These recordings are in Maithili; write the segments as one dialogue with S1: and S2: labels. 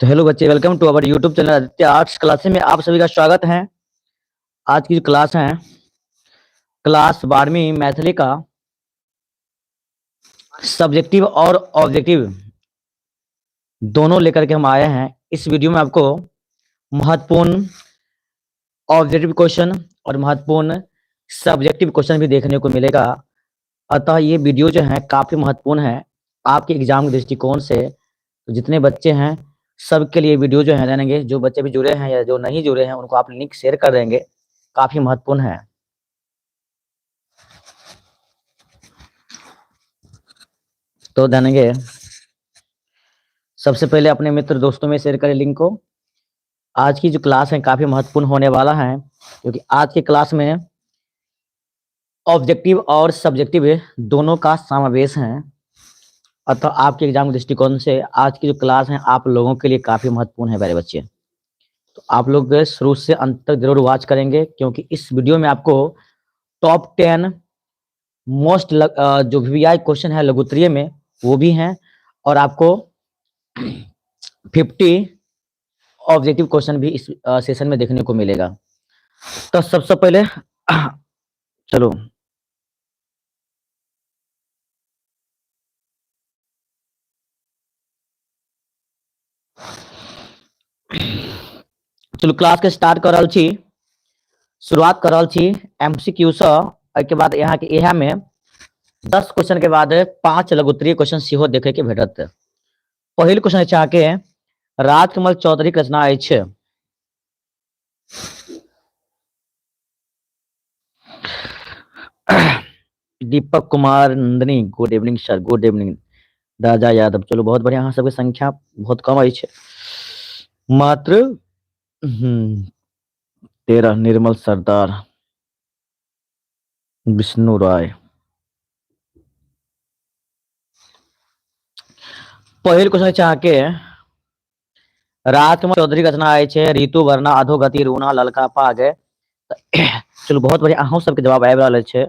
S1: तो हेलो बच्चे, welcome to our YouTube channel Aditya arts classes में आप सभी का स्वागत है। आज की जो क्लास है, क्लास 12वीं मैथिली का सब्जेक्टिव और ऑब्जेक्टिव दोनों लेकर के हम आए हैं। इस वीडियो में आपको महत्वपूर्ण ऑब्जेक्टिव क्वेश्चन और महत्वपूर्ण सब्जेक्टिव क्वेश्चन भी देखने को मिलेगा। अतः ये वीडियो जो है काफी महत्वपूर्ण है आपके एग्जाम के दृष्टिकोण से। तो जितने बच्चे हैं सबके लिए वीडियो जो है जानेंगे, जो बच्चे भी जुड़े हैं या जो नहीं जुड़े हैं उनको आप लिंक शेयर कर देंगे, काफी महत्वपूर्ण है। तो जानेंगे सबसे पहले अपने मित्र दोस्तों में शेयर करें लिंक को। आज की जो क्लास है काफी महत्वपूर्ण होने वाला है, क्योंकि आज के क्लास में ऑब्जेक्टिव और सब्जेक्टिव दोनों का समावेश है। अतः आपके एग्जाम के दृष्टिकोण से आज की जो क्लास है आप लोगों के लिए काफी महत्वपूर्ण है प्यारे बच्चे। तो आप लोग शुरू से अंत तक जरूर वॉच करेंगे, क्योंकि इस वीडियो में आपको टॉप 10 मोस्ट जो वीवीआई क्वेश्चन है लघुत्तरीय में वो भी हैं, और आपको 50 ऑब्जेक्टिव क्वेश्चन भी इस सेशन में देखने को मिलेगा। तो सबसे पहले चलो चलो क्लास के स्टार्ट कर रहल छी। शुरुआत कर रहल छी एमसीक्यू से। एहिके बाद यहाँ के इहा में 10 क्वेश्चन के बाद 5 लघुत्तरीय क्वेश्चन सेहो देखे के भेटत। पहिल क्वेश्चन अछि अहाँके राजकमल चौधरी के रचना अछि Deepak Kumar Nandini, good evening sir, good evening. Raja Yadav, चलू बहुत बढ़िया, अहाँ सबके संख्या बहुत कम अछि, मात्र 13। निर्मल सरदार, विष्णु राय। पहिल क्वेश्चन अछि अहाँके राजकमल चौधरी के रचना अछि ऋतु वर्णा अधोगति रूना ललका पाग। चलू बहुत बढ़िया, अहूँ सबके जवाब आबि रहल अछि।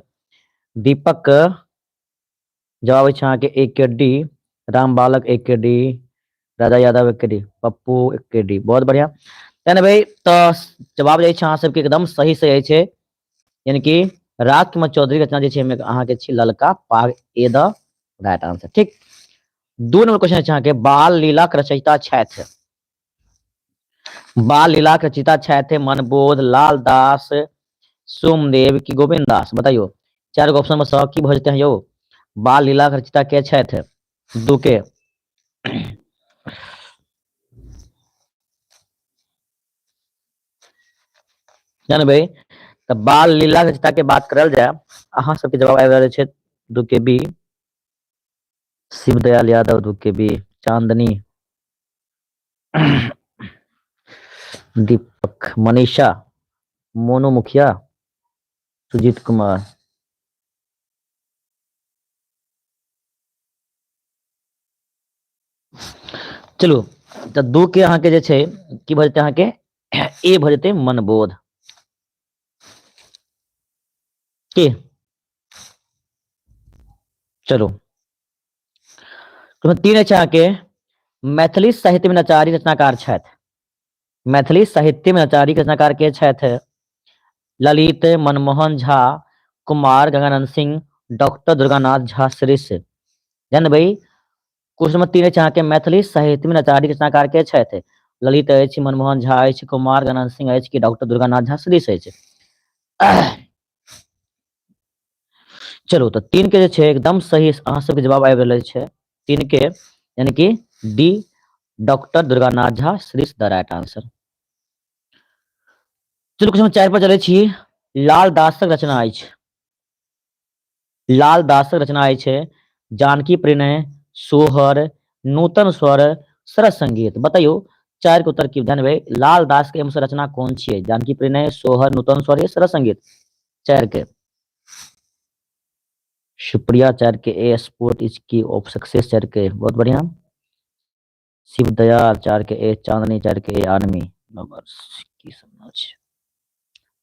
S1: दीपक जवाब अछि अहाँके ए के डी, राम बालक ए के डी, राजा यादव ए के डी, पप्पू ए के डी, बहुत बढ़िया। तेना भाई तो जवाब जे अछि अहाँ सबके एकदम सही से अछि, यानी कि राजकमल चौधरी रचना जे छै अहाँके छी ललका पाग, ए the right answer. ठीक, 2 नंबर क्वेश्चन अछि अहाँके बाल लीला के रचयिता छथि। बाल लीला के रचयिता छथि मनबोध, लाल दास, सोमदेव की गोविंद दास? बताइयो 4 गो ऑप्शन में से की भऽ जेतै यौ? बाल लीला के रचयिता के छथि? 2 के। जानबै तऽ बाल लीला के रचयिता के बात करल जाय, अहाँ सबके जवाब आबि रहल छै 2 के बी, शिवदयाल यादव 2 के बी, चांदनी, दीपक, मनीषा, मोनू मुखिया, सुजीत कुमार। चलू तऽ 2 के अहाँके जे छै की भऽ जेतै अहाँके ए भऽ जेतै मनबोध। की चलू 3 अछि अहाँके मैथिली साहित्य में नचारी रचनाकार छथि। मैथिली साहित्य में नचारी रचनाकार के छथि? ललित, मनमोहन झा, कुमार गंगानंद सिंह, डॉक्टर दुर्गानाथ झा श्रीश। जानबै क्वेश्चन नंबर 3 अछि अहाँके मैथिली साहित्य में नचारी रचनाकार के छथि? ललित अछि, मनमोहन झा अछि, कुमार गंगानंद सिंह अछि कि डॉक्टर दुर्गानाथ झा श्रीश अछि? चलू तऽ 3 के जे छै एकदम सही अहाँ सबके जवाब आबि रहल छै 3 के, यानी कि D doctor Durganath Jha Shrish the right answer. चलू क्वेश्चन 4 पर चलै छी। लाल दासक रचना अछि। लाल दासक रचना अछि जानकी प्रणय, सोहर, नूतन स्वर, सरस संगीत। बताइयो 4 के उत्तर की जानबै? लाल दास के एमसँ रचना कोन छियै? जानकी प्रणय, सोहर, नूतन स्वर या सरस संगीत? 4 के। सुप्रिया 4 के ए, sport is key of success 4 के, बहुत बढ़िया। शिवदयाल 4 के ए, चांदनी 4 के ए, आर्मी की समझ,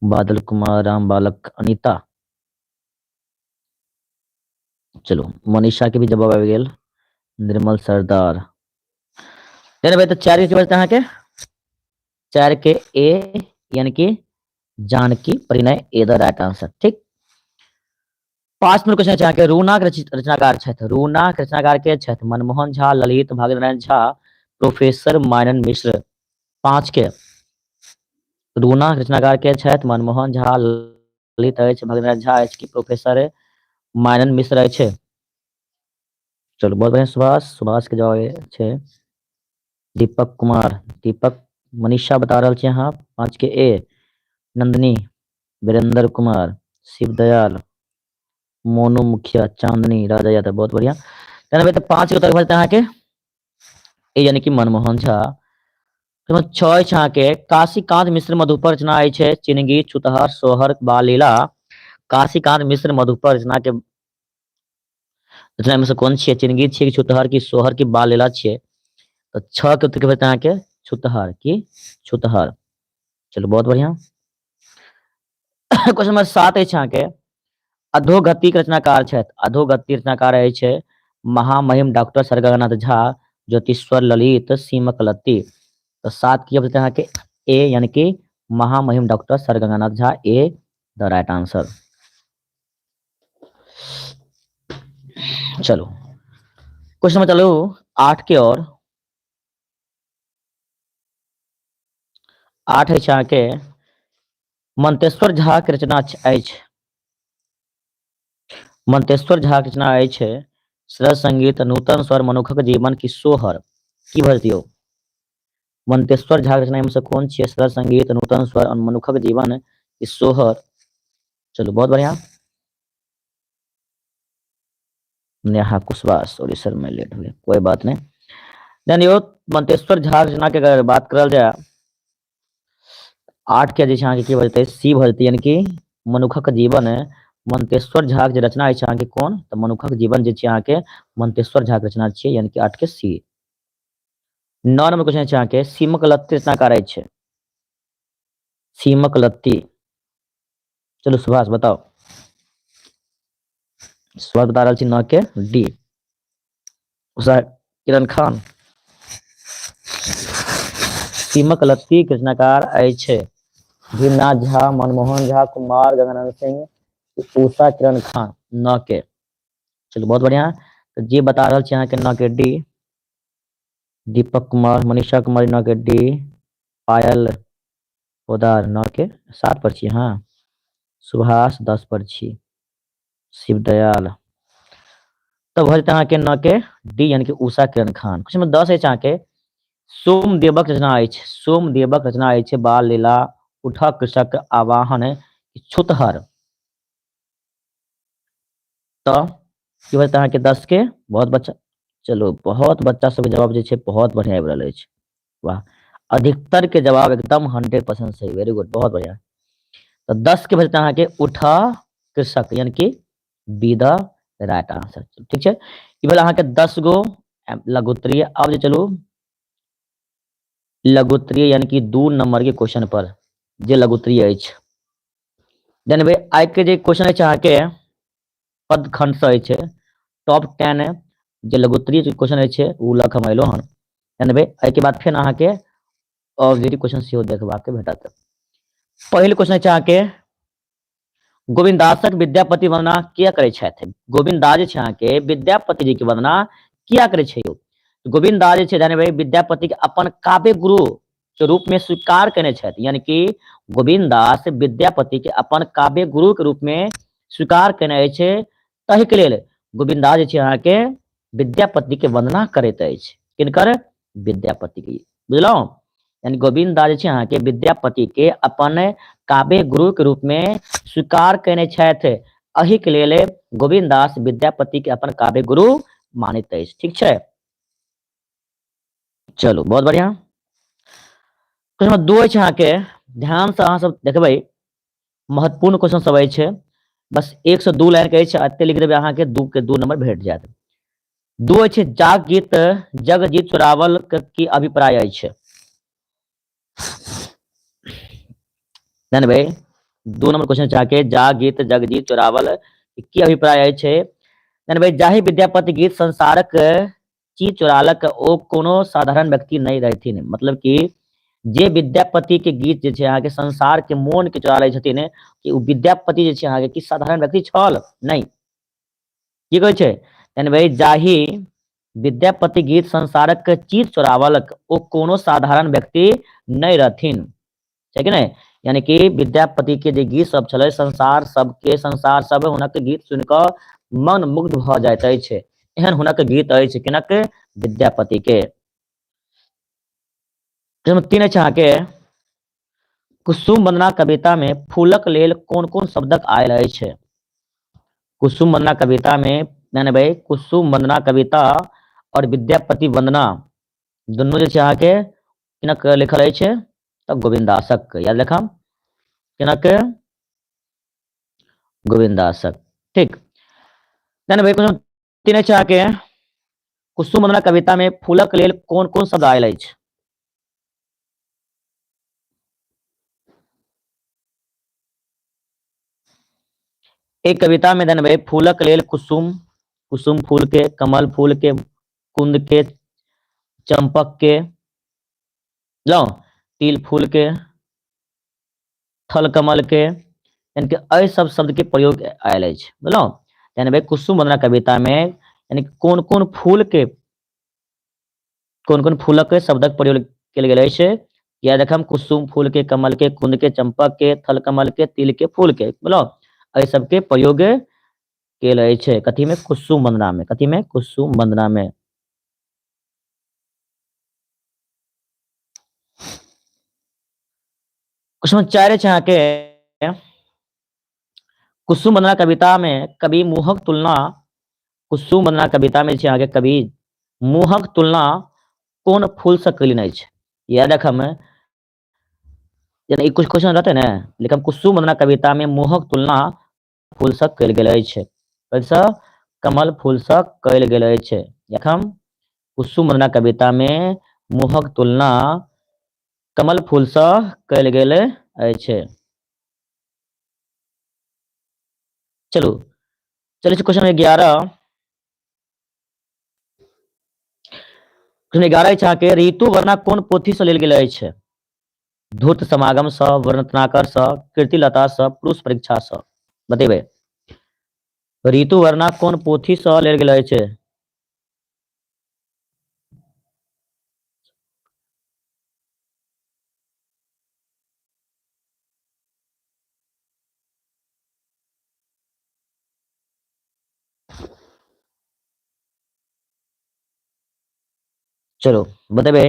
S1: बादल कुमार, राम बालक, अनीता। चलो मनीषा के भी जवाब आबि गेल, निर्मल सरदार। भाई तऽ 4 के बचतै अहाँके, 4 के ए यानी कि Janaki Parinay, A the right answer. ठीक, 5 नंबर क्वेश्चन छै अहाँके, रूना के रचनाकार छथि, रूना के रचनाकार के छथि? मनमोहन झा, ललित भाग्यनारायण झा, प्रोफेसर मानन मिश्र। 5 के रूना के रचनाकार के छथि? मनमोहन झा, ललित अछि, भाग्यनारायण झा अछि कि प्रोफेसर मानन मिश्र अछि? चलू बहुत बढ़िया सुभाष, सुभाष के जवाब छै दीपक कुमार, दीपक मनीषा बता रहल छी अहाँ 5 के ए, नंदनी, वीरेंद्र कुमार, शिवदयाल, मोनू मुखिया, चांदनी, राजा यादव। बहुत बढ़िया। तऽ 5 के उत्तर भऽ जेतै अहाँके ए यानी कि मनमोहन झा। 6 अछि अहाँके, काशीकांत मिश्र मधुपर रचना अछि चिनगी, छुतहर, सोहर, बालीला। काशीकांत मिश्र मधुपर रचना के रचना में से कोन छियै? चिनगी छियै कि छुतहर की सोहर की बालीला छियै? तऽ 6 के उत्तर के भेटत अहाँके छुतहर की छुतहर। चलू बहुत बढ़िया। क्वेश्चन नंबर 7 अछि अहाँके, अधोगति के रचनाकार छथि, अधोगति रचनाकार अछि महामहिम डॉक्टर सर्गनाथ झा, ज्योतिश्वर ललित, सीमक लत्ती। तऽ 7 की भेटत अहाँके ए यानी कि महामहिम doctor sir Ganganath Jha, A the right answer. चलो क्वेश्चन नंबर चलो 8 के और 8 अछि अहाँके, मंतेश्वर झा के रचना अछि, मंतेश्वर झा के रचना अछि सरस संगीत, नूतन स्वर, मनुखक जीवन की सोहर। की भऽ जेतै यौ? मंतेश्वर झा के रचना में से कोन छियै? सरस संगीत, नूतन स्वर, मनुखक जीवन की सोहर। चलू बहुत बढ़िया। नेहा कुशवाहा, सॉरी सर मैं लेट हो गया, कोई बात नहीं। यानी मंतेश्वर झा रचना के अगर बात करल जाए 8 के जे छै अहाँके की भऽ जेतै? सी भऽ जेतै, यानी कि मनुखक जीवन। मंतेश्वर झा के जे रचना अछि अहाँके कोन? तऽ मनुखक जीवन जे छै अहाँके मंतेश्वर झा के रचना छियै, यानी कि 8 के सी। 9 नंबर क्वेश्चन छै अहाँके, सीमक लत्ती रचनाकार अछि, सीमक लत्ती। चलू सुभाष बताउ, सुभाष बता रहल छी 9 के डी। उषा किरण खान, सीमक लत्ती के रचनाकार अछि भीमनाथ झा, मनमोहन झा, कुमार गंगानंद सिंह, उषा किरण खान। 9 के। चलू बहुत बढ़िया। तऽ जे बता रहल छी अहाँके 9 के डी, दीपक कुमार, मनीषा कुमारी 9 के डी, पायल पोदार 9 के 7 पर छी, हाँ सुभाष 10 पर छी, शिवदयाल। तब भऽ जेतै अहाँके 9 के डी यानी कि उषा किरण खान। क्वेश्चन नंबर 10 अछि अहाँके, सोमदेवक रचना अछि, सोमदेवक रचना अछि बाल लीला, उठक कृषक, आवाहन, छुतहर। तऽ की भऽ जेतै अहाँके 10 के? बहुत बच्चा, चलू बहुत बच्चा सबके जवाब जे छै बहुत बढ़िया आबि रहल अछि, वाह, अधिकतर के जवाब एकदम 100% सही, वेरी गुड, बहुत बढ़िया। तऽ 10 के भऽ जेतै अहाँके उठ कृषक यानी कि बी the right answer. ठीक छै, ई भेल अहाँके 10 गो लघुत्तरीय। अब जे चलू लघुत्तरीय यानी कि 2 नंबर के क्वेश्चन पर जे लघुत्तरीय अछि। देन भाई आइ के जे क्वेश्चन अछि अहाँके पद खंड से अछि, टॉप 10 जे लघुत्तरीय क्वेश्चन अछि ओ लऽ कऽ हम एलहुँ हन। देन भाई एहिके बाद फेर अहाँके ऑब्जेक्टिव क्वेश्चन सेहो देखबाक भेटत। पहिल क्वेश्चन अछि अहाँके, गोविन्द दासक विद्यापति वंदना किया करै छथि? गोविन्द दास जे छै अहाँके विद्यापति जी के वंदना किया करै छै यौ? गोविन्द दास जे छै जाने भाई विद्यापति के अपन काव्य गुरु के रूप में स्वीकार केने छथि, यानी कि गोविन्द दास विद्यापति के अपन काव्य गुरु के रूप में स्वीकार केने अछि, ताहि के लेल गोविन्द दास जे छै अहाँके विद्यापति के वंदना करैत अछि। किनकर? विद्यापति के, बुझलहुँ? यानी गोविन्द दास जे छै अहाँके विद्यापति के अपन काव्य गुरु के रूप में स्वीकार केने छथि, एहि के लेल गोविन्द दास विद्यापति के अपन काव्य गुरु मानैत अछि। ठीक छै, चलू बहुत बढ़िया। क्वेश्चन नंबर 2 अछि अहाँके, ध्यान से अहाँ सब देखबै, महत्वपूर्ण क्वेश्चन सब अछि, बस 1 से 2 लाइन के अछि, एते लिख देबै अहाँके 2 के 2 नंबर भेट जायत। 2 अछि, जाग गीत जगजीत चोरावल के की अभिप्राय अछि? भाई 2 नंबर क्वेश्चन चाह के जाग गीत जगजीत चोरावल की अभिप्राय अछि? भाई जाहि विद्यापति गीत संसारक चीज चोरालक ओ कोनो साधारण व्यक्ति नहि रहथिन। मतलब कि जे विद्यापति के गीत जे छै अहाँके संसार के मोन के चोरा लै छथिन, कि ओ विद्यापति जे छै अहाँके कि साधारण व्यक्ति छल नहि। की कहै छै यानी भाई जाहि विद्यापति गीत संसारक चीज चोरावलक ओ कोनो साधारण व्यक्ति नहि रहथिन, छै कि नहि। यानी कि विद्यापति के जे गीत सब छलै संसार सबके, संसार सब हुनक गीत सुनि कऽ मन मुग्ध भऽ जाइत अछि, एहन हुनक गीत अछि किनक, विद्यापति के। तीन अछि अहाँके कुसुम वंदना कविता में फूलक लेल कोन कोन शब्दक आयल अछि। कुसुम वंदना कविता में यानी भाई कुसुम वंदना कविता और विद्यापति वंदना दुनू जे छै अहाँके किनक लिखल अछि तऽ गोविन्दासक, याद रखब किनक, गोविन्दासक। ठीक, यानी भाई कुसुम तीन अछि अहाँके कुसुम वंदना कविता में फूलक लेल कोन कोन शब्द आयल अछि। एक कविता में देन भाई फूलक लेल कुसुम, कुसुम फूल के, कमल फूल के, कुंद के, चंपक के, लो तिल फूल के, थल कमल के, यानी कि एहि सब शब्द के प्रयोग आयल अछि, बुझलहुँ। यानी भाई कुसुम वंदना कविता में यानी कोन कोन फूल के, कोन कोन फूलक शब्दक प्रयोग कयल गेल अछि, या देखम कुसुम फूल के, कमल के, कुंद के, चंपक के, थल कमल के, तिल के फूल के, बुझलहुँ, एहि सबके प्रयोग कयल अछि कथी में, कुसुम वंदना में, कथी में, कुसुम वंदना में। क्वेश्चन 4 अछि अहाँके कुसुम वंदना कविता में कवि मुँहक तुलना, कुसुम वंदना कविता में छै अहाँके कवि मुँहक तुलना कोन फूल से कयलनि अछि। याद रखब जेना ई कुछ क्वेश्चन रहतै ने, लेकिन कुसुम वंदना कविता में मुँहक तुलना फूल से कयल गेल अछि, कथीसँ, कमल फूल से कयल गेल अछि। एखन कुसुम वंदना कविता में मुँहक तुलना कमल फूल से कयल गेल अछि। चलू चलै छी क्वेश्चन 11। क्वेश्चन 11 अछि अहाँके ऋतु वर्णा कोन पोथी से लेल गेल अछि। धूर्त समागम सँ, वर्णरत्नाकर सँ, कीर्तिलता सँ, पुरुष परीक्षा सँ। बतेबै ऋतु वर्णा कोन पोथी सँ लेल गेल अछि। चलो बतेबै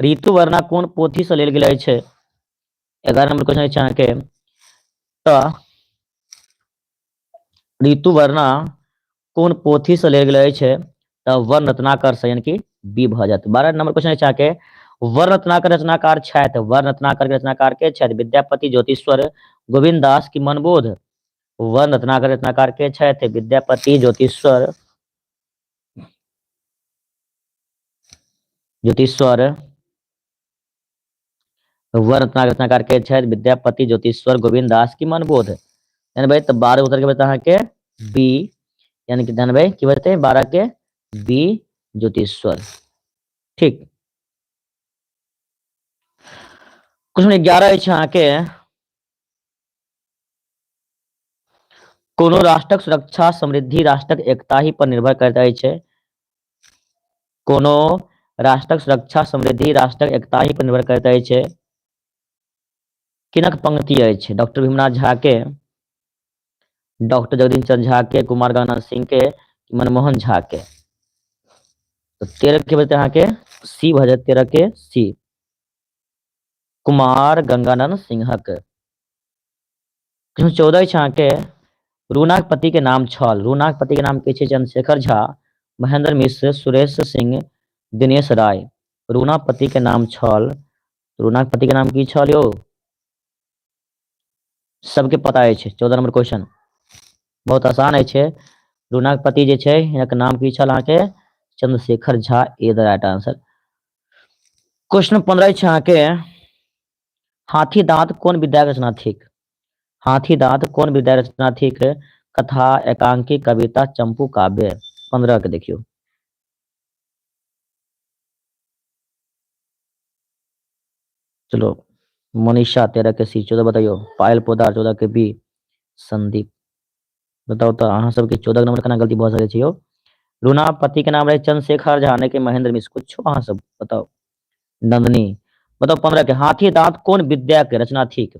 S1: ऋतु वर्णा कोन पोथी से लेल गेल अछि। 11 नंबर क्वेश्चन अछि अहाँके, तऽ ऋतु वर्णा कोन पोथी से लेल गेल अछि, तऽ वर्ण रत्नाकर से, यानी कि बी भऽ जायत। 12 नंबर क्वेश्चन अछि अहाँके वर्ण रत्नाकर रचनाकार छथि, वर्ण रत्नाकर के रचनाकार के छथि, विद्यापति, ज्योतिश्वर, गोविन्द दास की मनबोध। वर्ण रत्नाकर रचनाकार के छथि, विद्यापति, ज्योतिश्वर, ज्योतिश्वर, वर्ण रत्नाकर रचनाकार के छथि, विद्यापति, ज्योतिश्वर, गोविन्द दास की मनबोध। यानी भाई तऽ 12 उत्तर के बचत अहाँके बी, यानी कि ध्यान भाई की बचतै 12 के बी ज्योतिश्वर। ठीक, क्वेश्चन 11 अछि अहाँके कोनो राष्ट्रक सुरक्षा समृद्धि राष्ट्रक एकता ही पर निर्भर करैत अछि। कोनो राष्ट्रक सुरक्षा समृद्धि राष्ट्रक एकता ही पर निर्भर करैत अछि। किनक पंक्ति अछि, डॉक्टर भीमनाथ झा के, डॉक्टर जगदीश चंद्र झा के, कुमार गंगानंद सिंह के, मनमोहन झा के। तऽ 13 के बचतै अहाँके सी भऽ जायत, 13 के सी, कुमार गंगानंद सिंहक। 14 अछि अहाँके रूनाक पति के नाम छल, रूनाक पति के नाम के छै, चंद्रशेखर झा, महेंद्र मिश्र, सुरेश सिंह, दिनेश राय। रूना पति के नाम छल, रूनाक पति के नाम की छल यौ, सबके पता अछि। 14 नंबर क्वेश्चन बहुत आसान अछि। रूनाक पति जे छै हिनक नाम की छल अहाँके, Chandrashekhar Jha, A the right answer. Question 15 अछि अहाँके हाथी दांत कोन विद्या रचना थिक। हाथी दांत कोन विद्या रचना थिक, कथा, एकांकी, कविता, चंपू काव्य। 15 के देखियौ। चलो मनीषा 13 के सी, 14 बताइयो, पायल पोदार 14 के बी, संदीप बताउ तऽ अहाँ सबके 14 नंबर केना गलती भऽ सकै छै यौ? रूना पति के नाम रहे चंद्रशेखर झा, नहि कि महेंद्र मिश्र, कुछो अहाँ सब बताउ। नंदनी बताउ 15 के हाथी दांत कोन विद्या के रचना थिक?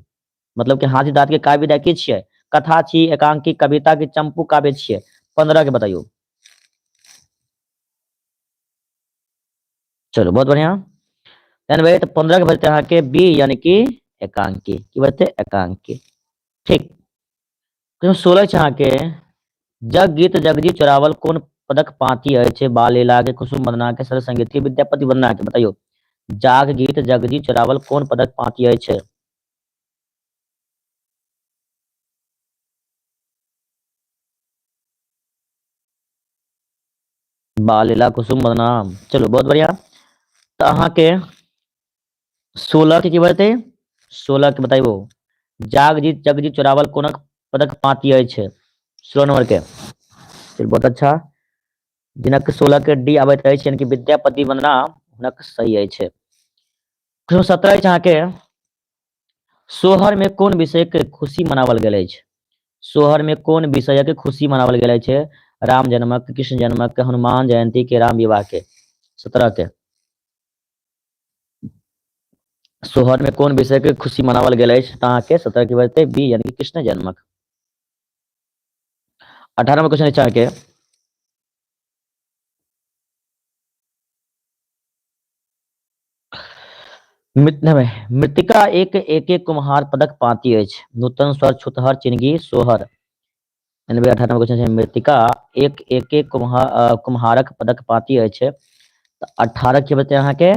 S1: मतलब कि हाथी दांत के काव्य विद्या की छियै? कथा छी, एकांकी, कविता की चंपू काव्य छियै? 15 के बताइयो। चलू बहुत बढ़िया, तऽ 15 के बचते अहाँके बी यानी कि एकांकी, की बचते? एकांकी। ठीक, 16 छै अहाँके जग गीत जगजी चोरावल कोन पदक पाँति अछि? बाल लीला के, कुसुम वंदना के, सरस संगीत के, विद्यापति वंदना के? बताइयो जाग गीत जगजी चोरावल कोन पदक पाँति अछि? बाल लीला, कुसुम वंदना। चलू बहुत बढ़िया, तऽ अहाँके 16 के की बजतै? 16 के बताइयो जाग जीत जगजीत चोरावल कोनक पदक पाँति अछि? 16 नंबर के। चलू बहुत अच्छा, जिनक 16 के डी आबैत अछि यानी कि विद्यापति वंदना हुनक सही अछि। 17 अछि अहाँके सोहर में कोन विषय के खुशी मनावल गेल अछि? सोहर में कोन विषय के खुशी मनावल गेल अछि? राम जन्मक, कृष्ण जन्मक, हनुमान जयंती के, राम विवाह के? 17 के सोहर में कोन विषय के खुशी मनावल गेल अछि? तऽ अहाँके 17 के बजते बी यानी कि कृष्ण जन्मक। 18 नंबर क्वेश्चन अछि अहाँके मृतिका एक एक कुम्हार पदक पाँति अछि। नूतन स्वर, छुतहर, चिनगी, सोहर। 18 नंबर क्वेश्चन छै मृतिका एक एक कुम्हारक पदक पाँति अछि। तऽ 18 के बचते अहाँके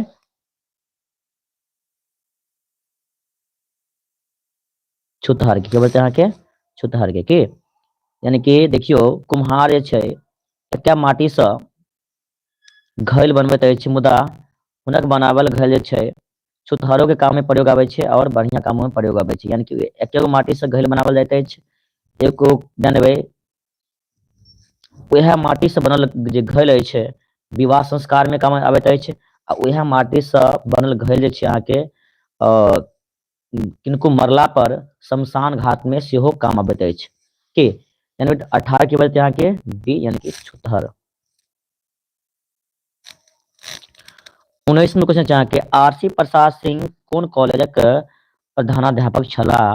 S1: छुतहर के, बचते अहाँके छुतहर के, की यानी कि देखियौ कुम्हार जे छै एकटा माटीसँ घैल बनबैत अछि, मुदा हुनक बनावल घैल जे छै छुतहरो के काम में प्रयोग आबै छै और बढ़िया काम में प्रयोग आबै छै। यानी कि एकेगो माटी से घैल बनावल जाइत अछि, एगो जानबै उएह माटी से बनल जे घैल अछि विवाह संस्कार में काम आबैत अछि, आ उएह माटी से बनल घैल जे छै अहाँके किनको मरला पर शमशान घाट में सेहो काम अबैत अछि। की यानी 18 के बजते अहाँके बी यानी कि छुतहर। 19 नंबर क्वेश्चन छै अहाँके आर सी प्रसाद सिंह कोन कॉलेजक प्रधानाध्यापक छलाह?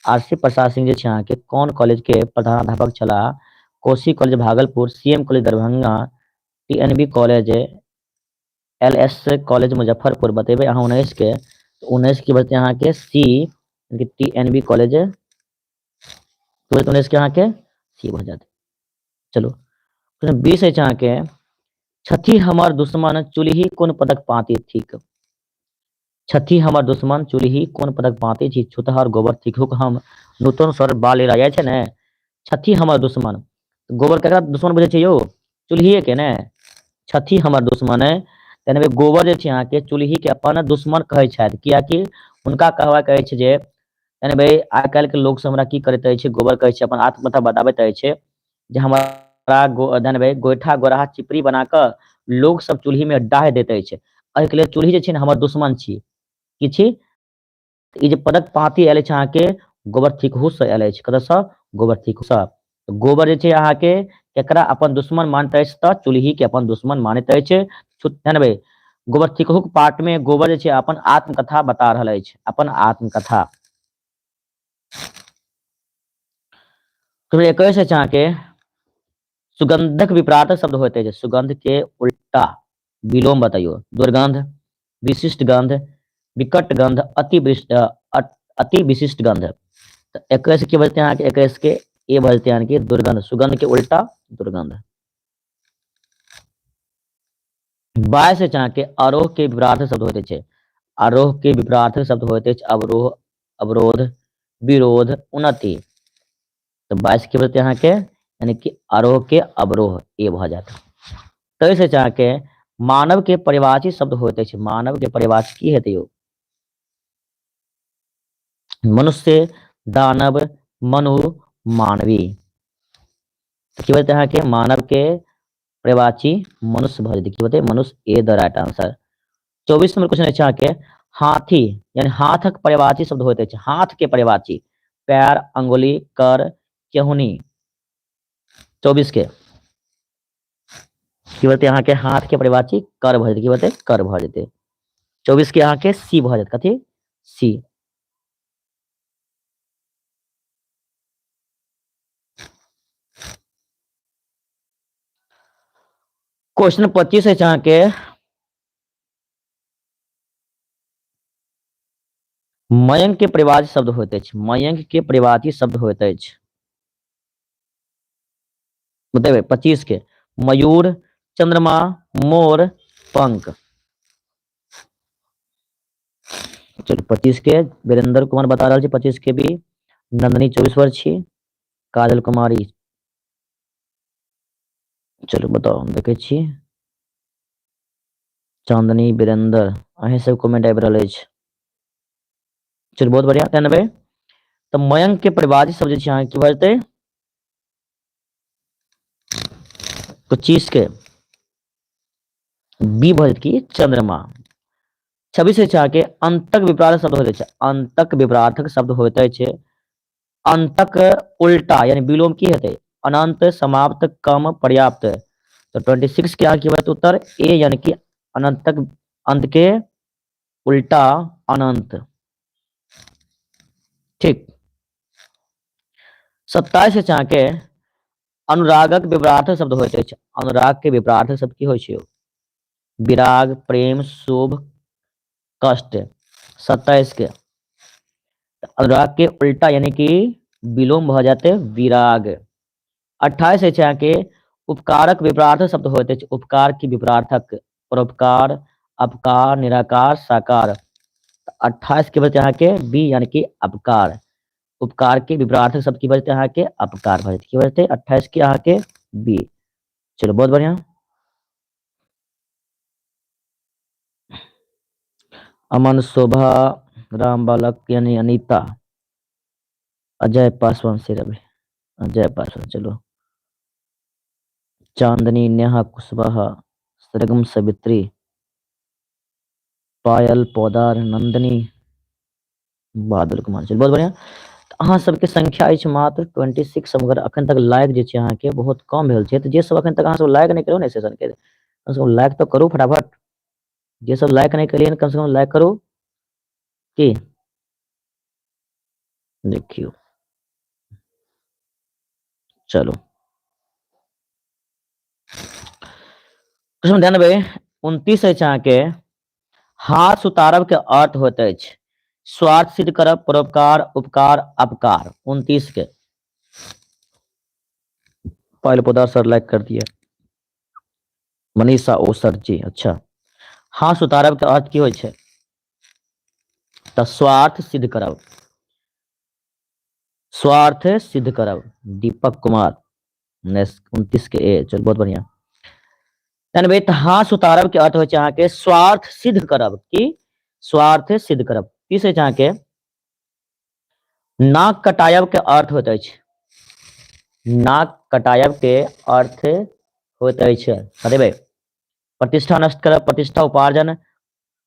S1: आर सी प्रसाद सिंह जे छै अहाँके कोन कॉलेज के प्रधानाध्यापक छलाह? Kosi college Bhagalpur, C M college Darbhanga, T N B college, L S college Muzaffarpur. बतेबै अहाँ 19 के, 19 के बचते अहाँके C T N B college, 19 के अहाँके सी भऽ जायत। चलू 20 अछि अहाँके छथि हमर दुश्मन चूल्हि कोन पदक पाँति थिक? छथि हमर दुश्मन चूल्हि कोन पदक पाँति छी? छुतहर, गोबर थिकहुक हम, नूतन स्वर, बाल लीला। जाइ छै ने छथि हमर दुश्मन, गोबर केकरा दुश्मन बुझै छै यौ? चूल्हिए के ने। छथि हमर दुश्मन तहन गोबर जे छै अहाँके चूल्हि के अपन दुश्मन कहै छथि, कियाकि हुनका कहबाक अछि जे यानी भाई आइ काल्हि के लोक सब हमरा की करैत अछि, गोबर कहै छै, अपन आत्मकथा बताबैत अछि जे हमरा भाई गोइठा गोराहा चिपरी बना कऽ लोक सब चूल्ही में डाहि दैत अछि, एहिके लेल चूल्ही जे छै ने हमर दुश्मन छी। की छी? ई जे पदक पाँति आयल अछि अहाँके गोबर थिकहु से आयल अछि। कतऽसँ? गोबर थिकहु से। गोबर जे छै अहाँके केकरा अपन दुश्मन मानैत अछि? तऽ चूल्ही के अपन दुश्मन मानैत अछि। भाई गोबर थिकहुक पाठ में गोबर जे छै अपन आत्मकथा बता रहल अछि, अपन आत्मकथा। 21 अछि अहाँके सुगंधक विपरार्थक शब्द होइत अछि। सुगंध के उल्टा विलोम बताइयो। दुर्गंध, विशिष्ट गंध, विकट गंध, अति विशिष्ट गंध। तऽ 21 के बजते अहाँके 21 के ए बजते यानी कि दुर्गंध, सुगंध के उल्टा दुर्गंध। 22 अछि अहाँके आरोह के विपरार्थक शब्द होइत अछि। आरोह के विपरार्थक शब्द होइत अछि अवरोह, अवरोध, विरोध, उन्नति। तऽ 22 के बजते अहाँके यानी कि आरोह के अवरोह ए भऽ जायत। 23 अछि अहाँके मानव के परिभाषी शब्द होइत अछि। मानव के परिभाषी की हेतै यौ? मनुष्य, दानव, मनु, मानवी। की बजते अहाँके मानव के परिभाषी मनुष्य भऽ जेतै। की बतै? मनुष्य, ए the right answer. 24 number question अछि अहाँके हाथी यानी हाथक पर्यायवाची शब्द होइत अछि। हाथ के पर्यायवाची पैर, अंगुली, कर, केहुनी। 24 के की बोलते अहाँके हाथ के पर्यायवाची कर भऽ जेतै। की बोलते? कर भऽ जेतै। 24 के अहाँके सी भऽ जायत। कथी? सी। क्वेश्चन 25 अछि अहाँके, मयंक के परिवाची शब्द होइत अछि। मयंक के परिवाची शब्द होइत अछि। बतेबै 25 के। मयूर, चंद्रमा, मोर, पंख। चलू 25 के वीरेंद्र कुमार बता रहल छी 25 के बी। नंदनी 24 पर छी। काजल कुमारी। चलू बताउ, हम देखै छी। चांदनी, वीरेंद्र, अहीं सब कमेंट आबि रहल अछि। चलू बहुत बढ़िया, ध्यान देबै। तऽ मयंक के परिवार सब जे छै अहाँके की भऽ जेतै? 25 के बी भऽ जेतै की? चंद्रमा। 26 अछि अहाँके अंतक विपरार्थक शब्द होइत अछि। अंतक विपरार्थक शब्द होइत अछि। अंतक उल्टा यानी विलोम की हेतै? अनंत, समाप्त, कम, पर्याप्त। तऽ 26 के अहाँके की भऽ जेतै उत्तर? ए यानी कि अनंतक अंत के उल्टा अनंत। ठीक। 27 अछि अहाँके अनुरागक विपरार्थक शब्द होइत अछि। अनुराग के विपरार्थक शब्द की होइ छै? विराग, प्रेम, शुभ, कष्ट। 27 के अनुराग के उल्टा यानी कि विलोम भऽ जाते विराग। 28 अछि अहाँके उपकारक विपरार्थक शब्द होइत अछि। उपकार की विपरार्थक? परोपकार, अपकार, निराकार, साकार। 28 के बचते अहाँके बी यानी कि अपकार। उपकार के विपरार्थक शब्द की बचते अहाँके? अपकार भऽ जेतै। की बचते? 28 के अहाँके बी। चलो बहुत बढ़िया। अमन, शोभा, राम बालक यानी अनीता, अजय पासवान से रवि, अजय पासवान। चलो चांदनी, नेहा कुशवाहा, सरगम सवित्री, पायल पौदार, नंदनी, बादल कुमार। चलू बहुत बढ़िया। तऽ अहाँ सबके संख्या अछि मात्र 26, मगर अखन तक लाइक जे छै अहाँके बहुत कम भेल छै। तऽ जे सब अखन तक अहाँ सब लाइक नहि करू ने सेशन के, कम से कम लाइक तऽ करू फटाफट। जे सब लाइक नहि केलियै कम से कम लाइक करू। की देखियौ, चलू ध्यान देबै। 29 अछि अहाँके हाथ सुतारब के अर्थ होइत अछि स्वार्थ सिद्ध करब, परोपकार, उपकार, अपकार। 29 के पहले पौधा सर लाइक कर दिए। मनीषा ओ सर जी, अच्छा। हाथ सुतारब के अर्थ की होइ छै? तऽ स्वार्थ सिद्ध करब, स्वार्थ सिद्ध करब। दीपक कुमार 29 के ए। चल बहुत बढ़िया। तऽ हाथ उतारब के अर्थ होइ छै अहाँके स्वार्थ सिद्ध करब। की? स्वार्थ सिद्ध करब। 30 अछि अहाँके नाक कटायब के अर्थ होइत अछि। नाक कटायब के अर्थ होइत अछि बतेबै प्रतिष्ठा नष्ट करब, प्रतिष्ठा उपार्जन,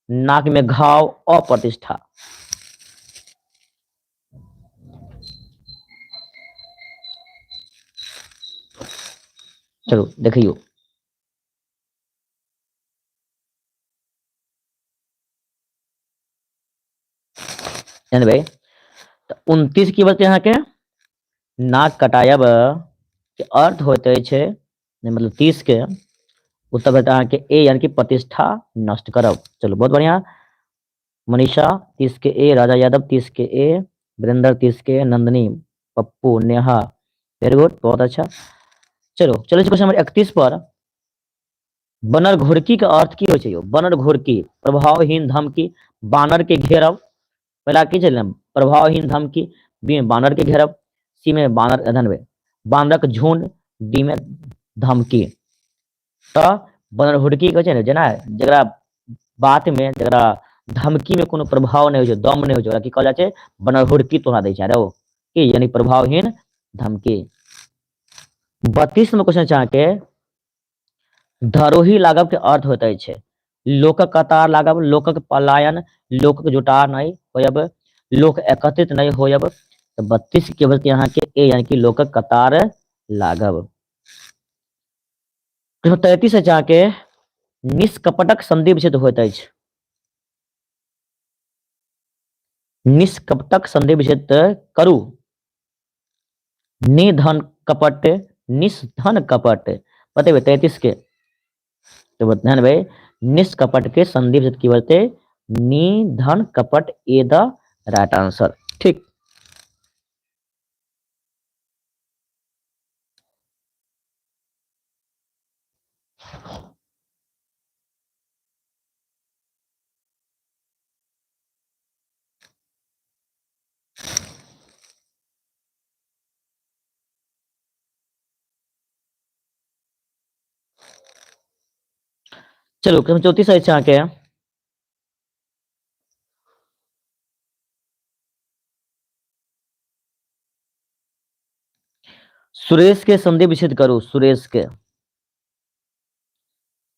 S1: नाक में घाव, अप्रतिष्ठा। चलू देखियौ। भाई तऽ 29 की बचतै अहाँके? नाक कटायब के अर्थ होइत अछि, मतलब 30 के उत्तर भेटत अहाँके ए यानी कि प्रतिष्ठा नष्ट करब। चलू बहुत बढ़िया। मनीषा 30 के ए, राजा यादव 30 के ए, वीरेंद्र 30 के, नंदनी, पप्पू, नेहा, वेरी गुड, बहुत अच्छा। चलो चलो क्वेश्चन नंबर 31 पर। बनर घुड़की के अर्थ की होइ छै यौ? बनर घुड़की प्रभावहीन धमकी, बानर के घेरब। पहला की छलै? प्रभावहीन धमकी, बी में बानर के घेरब, सी में बानर धनबे बानरक झुंड, डी में धमकी। तऽ बनर हुड़की कहै छै ने, जेना जकरा बात में जकरा धमकी में कोनो प्रभाव नहि होइ छै, दम नहि होइ छै, ओकरा की कहल जाइ छै? बनर हुड़की तोरा दै छै रे की, यानी प्रभावहीन धमकी। 32 नंबर क्वेश्चन छै अहाँके धरोही लागब के अर्थ होइत अछि लोकक कतार लागब, लोकक पलायन, लोकक जुटार नहि होयब, लोक एकत्रित नहि होयब। तऽ 32 के भऽ जेतै अहाँके ए, यानी कि लोकक कतार लागब। 33 अछि अहाँके निष्कपटक संधि विच्छेद होइत अछि। निष्कपटक संधि विच्छेद करू। निधन कपट, निष्धन कपट, बतेबै 33 के। तो ध्यान भाई, निष्कपट के संधि विच्छेद की बोलते? निधन कपट, ए the right answer. ठीक, चलू क्रम 34 अछि अहाँके। सुरेश के संधि विच्छेद करू। सुरेश के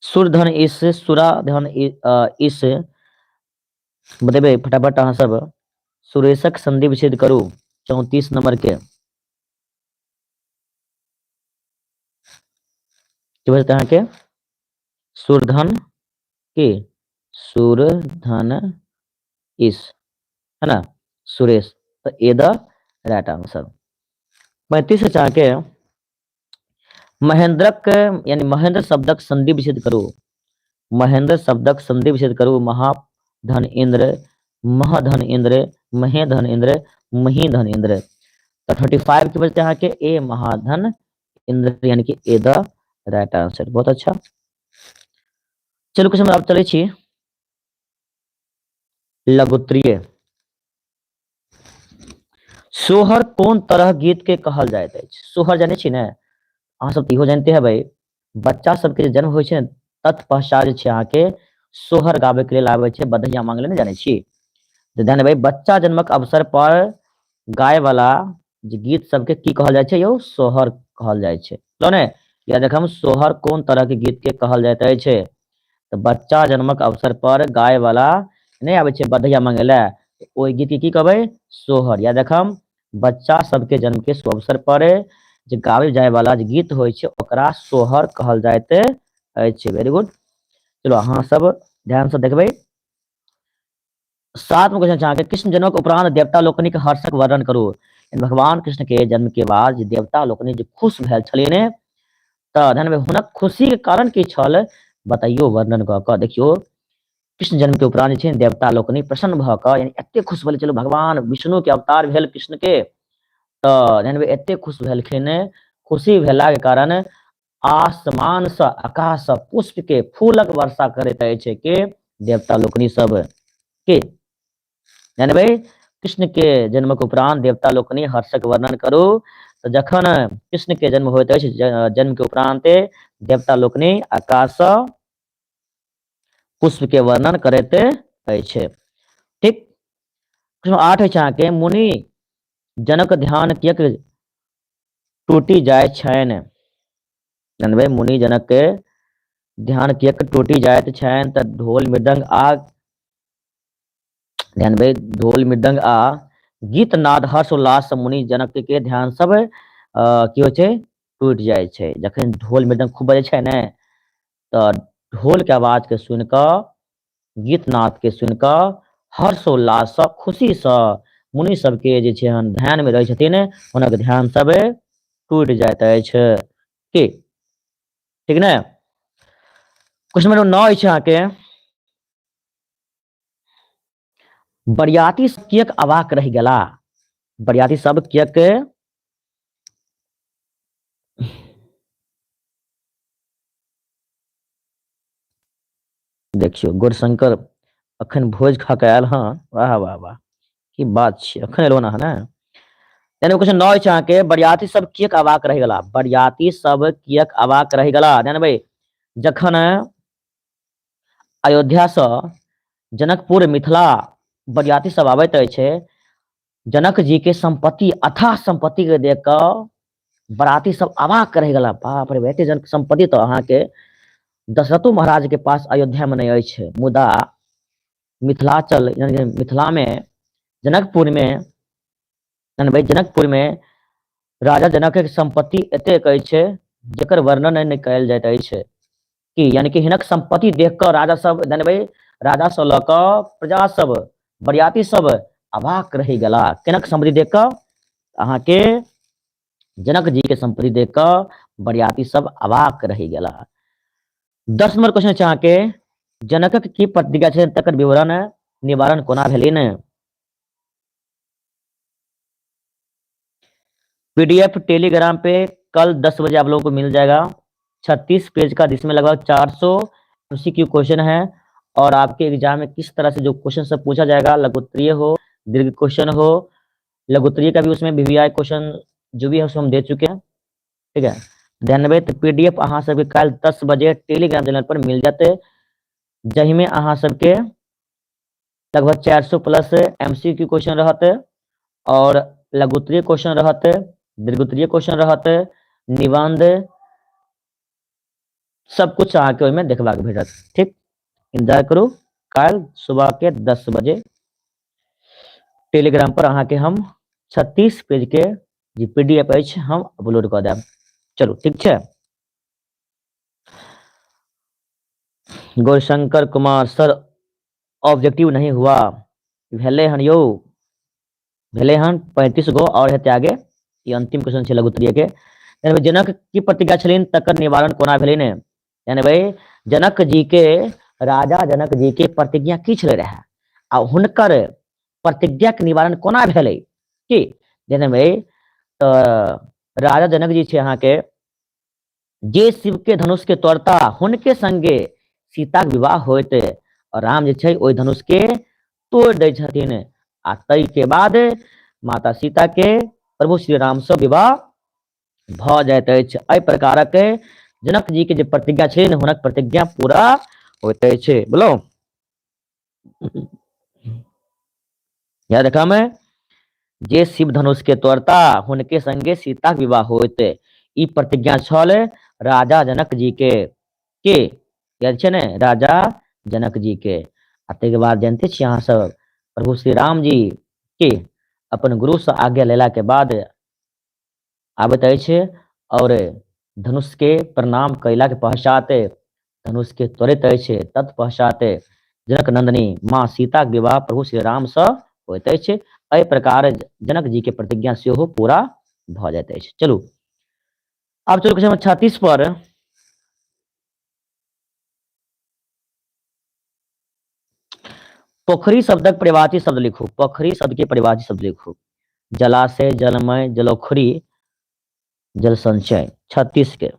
S1: सुरधन इस, सुराधन इस, बतेबै फटाफट अहाँ सब। सुरेशक संधि विच्छेद करू 34 नंबर के। की भऽ जेतै अहाँके? सुरधन की सुरधन इस, है ना, सुरेश, तऽ ए द राइट आंसर। 35 अहाँके महेंद्रक यानी महेंद्र शब्दक संधि विच्छेद करू। महेंद्र शब्दक संधि विच्छेद करू। महाधन इंद्र, महधन इंद्र, महेधन इंद्र, महीधन इंद्र। तऽ 35 के बचते अहाँके ए, महाधन इंद्र, यानी कि ए द राइट आंसर। बहुत अच्छा। चलू क्वेश्चन आब चलै छी लघुत्तरीय। सोहर कोन तरह गीत के कहल जाइत अछि? सोहर जानै छी ने अहाँ सब? तऽ इहो जानिते हेबै, बच्चा सबके जे जन्म होइ छै ने, तत्पश्चात जे छै अहाँके सोहर गाबै के लेल आबै छै, बधैया मांगले, ने जानै छी? तऽ ध्यान देबै, बच्चा जन्मक अवसर पर गाय वाला जे गीत सबके की कहल जाइ छै यौ? सोहर कहल जाइ छै। लो ने याद रखम, सोहर कोन तरह के गीत के कहल जाइत अछि? तऽ बच्चा जन्मक अवसर पर गाय वाला नहि आबै छै बधैया मांगे लए, ओहि गीत के की कहबै? सोहर। याद रखम, बच्चा सबके जन्म के शुभ अवसर पर जे गाबै जाय वाला जे गीत होइ छै ओकरा सोहर कहल जाइत अछि। वेरी गुड। चलो अहाँ सब ध्यान से देखबै। सातम क्वेश्चन छै अहाँके, कृष्ण जन्मक उपरांत देवता लोकनिक हर्षक वर्णन करू। भगवान कृष्ण के जन्म के बाद जे देवता लोकनि जे खुश भेल छलिन, तऽ ध्यान हुनक खुशी के कारण की छल, बतैयो वर्णन कऽ कऽ। देखियौ, कृष्ण जन्म के उपरांत जे छै देवता लोकनि प्रसन्न भऽ कऽ, यानी एते खुश भेल, चलू भगवान विष्णु के अवतार भेल कृष्ण के, तऽ ध्यान एते खुश भेलखिन, खुशी भेला के कारण आसमान सँ, आकाश सँ पुष्प के फूलक वर्षा करैत अछि के? देवता लोकनि सब के। जानबै, कृष्ण के जन्मक उपरांत देवता लोकनि हर्षक वर्णन करू। तऽ जखन कृष्ण के जन्म होइत अछि, जन्म के उपरांत देवता लोकनि आकाश सँ पुष्प के वर्णन करैत अछि। ठीक, 8 अछि अहाँके, मुनि जनक ध्यान किएक टूटि जाइ छनि? जानबै, मुनि जनक के ध्यान किएक टूटि जाइत छनि? तऽ ढोल मृदंग आ, ध्यान भाई, ढोल मृदंग आ गीत नाद हर्ष उल्लास मुनि जनक के ध्यान सब की होइ छै? टूटि जाइ छै। जखन ढोल मृदंग खूब बजै छै ने, तऽ ढोल के आवाज के सुनि कऽ, गीत नाद के सुनि कऽ, हर्षोल्लाससँ, खुशीसँ मुनि सबके जे छै हन ध्यानमे रहै छथिन, हुनक ध्यान सब टूटि जाइत अछि की। ठीक ने? क्वेश्चन नंबर 9 अछि अहाँके, बरियाती सब किएक अवाक रहि गेला? बरियाती सब किएक, देखियौ गौरशंकर अखन भोज खा कऽ आयल हँ, वाह वाह वाह, की बात छै, अखन एलहुँ अहाँ ने। यानी क्वेश्चन 9 अछि अहाँके, बरियाती सब किएक अवाक रहि गेला? बरियाती सब किएक अवाक रहि गेला? ध्यान भाई, जखन अयोध्यासँ जनकपुर मिथिला बरियाती सब आबैत अछि, जनक जी के संपत्ति, अथाह संपत्ति के देख कऽ बराती सब अवाक रहि गेला। बाप रे, एते जन संपत्ति तऽ अहाँके दशरथो महाराज के पास अयोध्या में नहि अछि, मुदा मिथिलाचल यानी मिथिला में जनकपुर में यानी भाई जनकपुर में राजा जनक के संपत्ति एतेक अछि जकर वर्णन नहि कयल जाइत अछि। की यानी कि हिनक संपत्ति देख कऽ राजा सब यानी भाई राजा से लऽ कऽ प्रजा सब बरियाती सब अवाक रहि गेला। किनक संपत्ति देख कऽ? अहाँके जनक जी के संपत्ति देख कऽ बरियाती सब अवाक रहि गेला। 10 नंबर क्वेश्चन छै अहाँके, जनकक की प्रतिज्ञा छै तकर विवरण निवारण कोना भेलनि? पीडीएफ टेलीग्राम पे कल 10 बजे आप लोगों को मिल जाएगा। 36 पेज का, जिसमें लगभग 400 एमसीक्यू क्वेश्चन है और आपके एग्जाम में किस तरह से जो क्वेश्चन सब पूछा जाएगा, लघुत्तरीय हो, दीर्घ क्वेश्चन हो, लघुत्तरीय का भी उसमें वीवीआई क्वेश्चन जो भी है उसमें हम दे चुके हैं, ठीक है। ध्यान देबै तो पीडीएफ अहाँ सबके काल्हि 10 बजे टेलीग्राम चैनल पर मिल जाते, जाहिमे अहाँ सबके लगभग 400 प्लस एमसीक्यू क्वेश्चन रहते और लघुत्तरीय क्वेश्चन रहते, दीर्घोत्तरीय क्वेश्चन रहते, निबंध सब कुछ अहाँके ओहिमे देखबाक भेटत, ठीक। इंतजार करू, काल्हि सुबह के 10 बजे टेलीग्राम पर अहाँके हम 36 पेज के जे पीडीएफ अछि हम अपलोड कऽ देब। चलू ठीक छै। गौरशंकर कुमार सर ऑब्जेक्टिव नहीं हुआ, भेलै हन यौ, भेलै हन 35 गो और हेतै आगे। ई अंतिम क्वेश्चन छै लघुत्तरीय के। यानी जनक की प्रतिज्ञा छलनि तकर निवारण कोना भेलनि? यानी भाई जनक जी के, राजा जनक जी के प्रतिज्ञा की छलै रहै आ हुनकर प्रतिज्ञा के निवारण कोना भेलै? की यानी भाई तऽ राजा जनक जी छै अहाँके जे शिव के धनुष के तोड़ता हुनके संगे सीता के विवाह होइत और राम जे छै ओहि धनुष के तोड़ दै छथिन आ ताहि के बाद माता सीता के प्रभु श्री राम से विवाह भऽ जाइत अछि। एहि प्रकारक जनक जी के जे प्रतिज्ञा छनि हुनक प्रतिज्ञा पूरा होइत अछि। बोलो याद रखा में जे शिव धनुष के तोड़ता हुनके संगे सीता के विवाह होइत, ई प्रतिज्ञा छल राजा जनक जी के। के याद छै ने? राजा जनक जी के। आ ताहिके बाद जानते छी अहाँ सब प्रभु श्री राम जी के अपन गुरु से आज्ञा लेला के बाद आबैत अछि और धनुष के प्रणाम कयला के पश्चात धनुष के तोड़ैत अछि। तत्पश्चात जनक नंदिनी माँ सीता के विवाह प्रभु श्री राम से होइत अछि। एहि प्रकार जनक जी के प्रतिज्ञा सेहो पूरा भऽ जाइत अछि। चलू आब चलू क्वेश्चन नंबर 36 पर। पोखरी शब्दक परिभाषी शब्द लिखू। पोखरी शब्द के परिभाषी शब्द लिखू। जलाशय, जलमय, जलोखरी, जल संचय। 36 के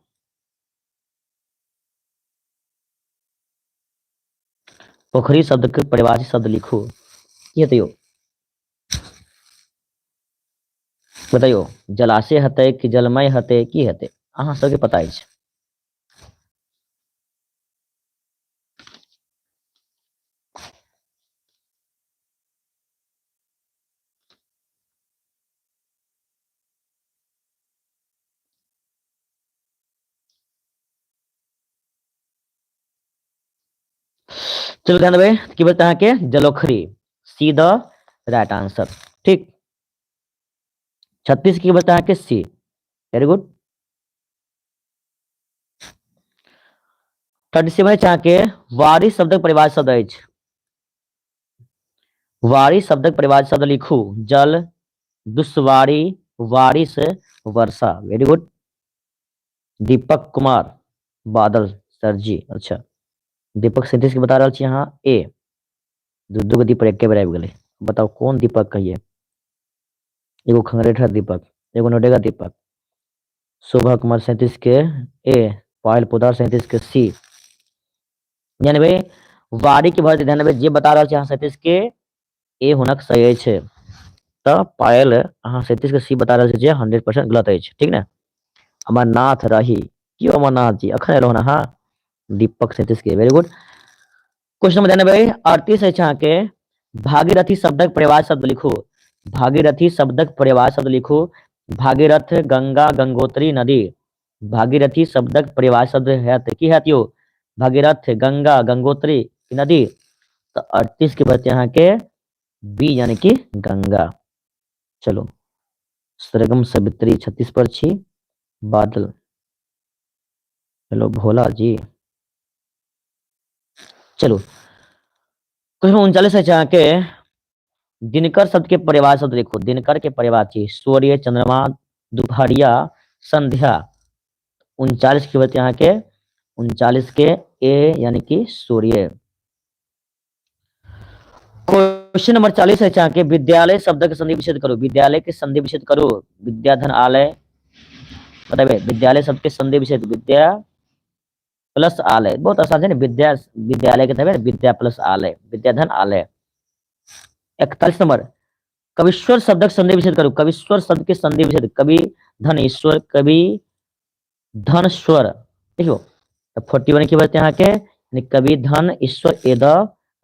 S1: पोखरी शब्द के परिभाषी शब्द लिखू। की हेतै यौ बताइयो? जलाशय हेतै कि जलमय हेतै, की हेतै? अहाँ सबके पता अछि। चलू ध्यान देबै की बोलते अहाँके जलोखरी, सी the right answer. ठीक, 36 की बोलते अहाँके सी, वेरी गुड। 37 छै अहाँके वारी शब्दक परिभाषा शब्द अछि। वारी शब्दक परिभाषा शब्द लिखू। जल, दुष्वारी, वारिश, वर्षा। Very good Deepak Kumar Badal sir ji. अच्छा दीपक 37 के बता रहल छी अहाँ ए, दू दू गो दीपक एके बेर आबि गेलै। बताउ कोन दीपक कहिए? एगो खंगरेठा दीपक, एगो नोडेगा दीपक। शोभा कुमार 37 के ए, पायल पोदार 37 के सी। यानी भाई वारी के भर ध्यान देबै जे बता रहल छी अहाँ 37 के ए हुनक सही अछि। तऽ पायल अहाँ 37 के सी बता रहल छी जे 100% गलत अछि, ठीक ने? अमरनाथ रही, की अमरनाथ जी अखन एलहुँ हन अहाँ? दीपक 37 के, वेरी गुड। क्वेश्चन नंबर ध्यान देबै 38 अछि अहाँके भागीरथी शब्दक पर्यायवाची शब्द लिखू। भागीरथी शब्दक पर्यायवाची शब्द लिखू। भागीरथ, गंगा, गंगोत्री नदी। भागीरथी शब्दक पर्यायवाची शब्द हैत की हैत यौ? भगीरथ, गंगा, गंगोत्री नदी। तो 38 के बचे अहाँ के बी यानी कि गंगा। चलो सरगम सवित्री 36 पर छी। बादल, हेलो भोला जी। चलो क्वेश्चन 39 है अहाँ के दिनकर शब्द के परिवार शब्द देखो। दिनकर के परिवाची सूर्य, चंद्रमा, दुपहरिया, संध्या। 39 के बचे अहाँ के 39 के ए यानी कि सूर्य। क्वेश्चन नंबर 40 है अहाँ के विद्यालय शब्द के संधि विच्छेद करू। विद्यालय के संधि विच्छेद करू। विद्याधन आलय, बताबे विद्यालय शब्द के संधि विच्छेद विद्या प्लस आलय। बहुत आसान है ना, विद्या विद्यालय के तबे विद्या प्लस आलय, विद्याधन आलय। 41 नंबर कविश्वर शब्दक संधि विच्छेद करू। कविश्वर शब्द के संधि विच्छेद कवि धन ईश्वर, कवि धन स्वर। देखियो तो 41 की बचते यहाँ के कवि धन ईश्वर A the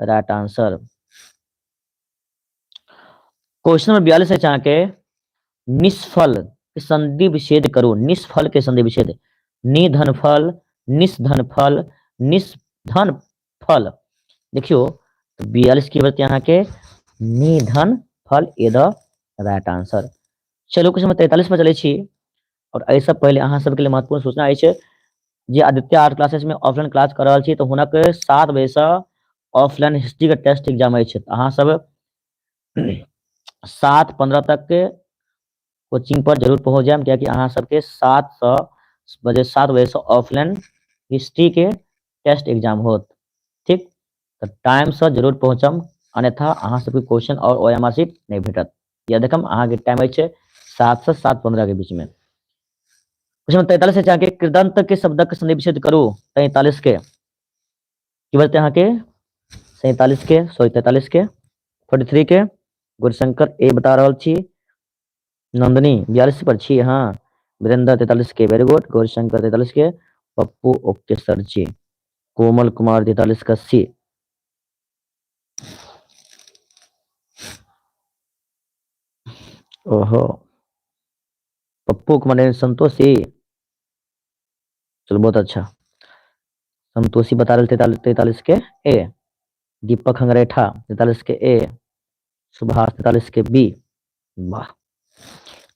S1: right answer. Question number 42 है यहाँ के निष्फल के संधि विच्छेद करू। निष्फल के संधि विच्छेद निधन फल, निष्धन फल, निष्धन फल। देखियो 42 की बचते यहाँ के निधन फल ए the right answer. चलो क्वेश्चन नंबर 43 पर चले छी। और एहिसँ पहिले अहाँ सबके लिए महत्वपूर्ण सूचना अछि जे आदित्य आर्ट क्लासेस में ऑफलाइन क्लास कर रहल छी, तो हुनक 7 बजे से ऑफलाइन हिस्ट्री के टेस्ट एग्जाम अछि। अहाँ सब 7:15 तक कोचिंग पर जरूर पहुंच जायब, कियाकि अहाँ सबके 7 बजे से ऑफलाइन हिस्ट्री के टेस्ट एग्जाम होत। ठीक, तो टाइम से जरूर पहुंचम, अन्यथा अहाँ सबके क्वेश्चन और ओ एम आर सीट नहीं भेटत। या देखम अहाँ के टाइम अछि 7 से 7:15 के बीच में। क्वेश्चन 43 से अहाँके कृदंत के शब्दक संधि विच्छेद करू। 43 के की बजते अहाँके 47 के, सॉरी 43 के, 43 के गौरीशंकर ए बता रहल छी। नंदनी 42 पर छी, हाँ। वीरेंद्र 43 के, वेरी गुड। गौरीशंकर 43 के, पप्पू ओके सर जी। कोमल कुमार 43 का सी। ओहो पप्पू कुमार संतोषी, चलो बहुत अच्छा। संतोषी बता रहे 43 के ए। दीपक हंगरेठा 43 के ए। सुभाष 43 के बी। वाह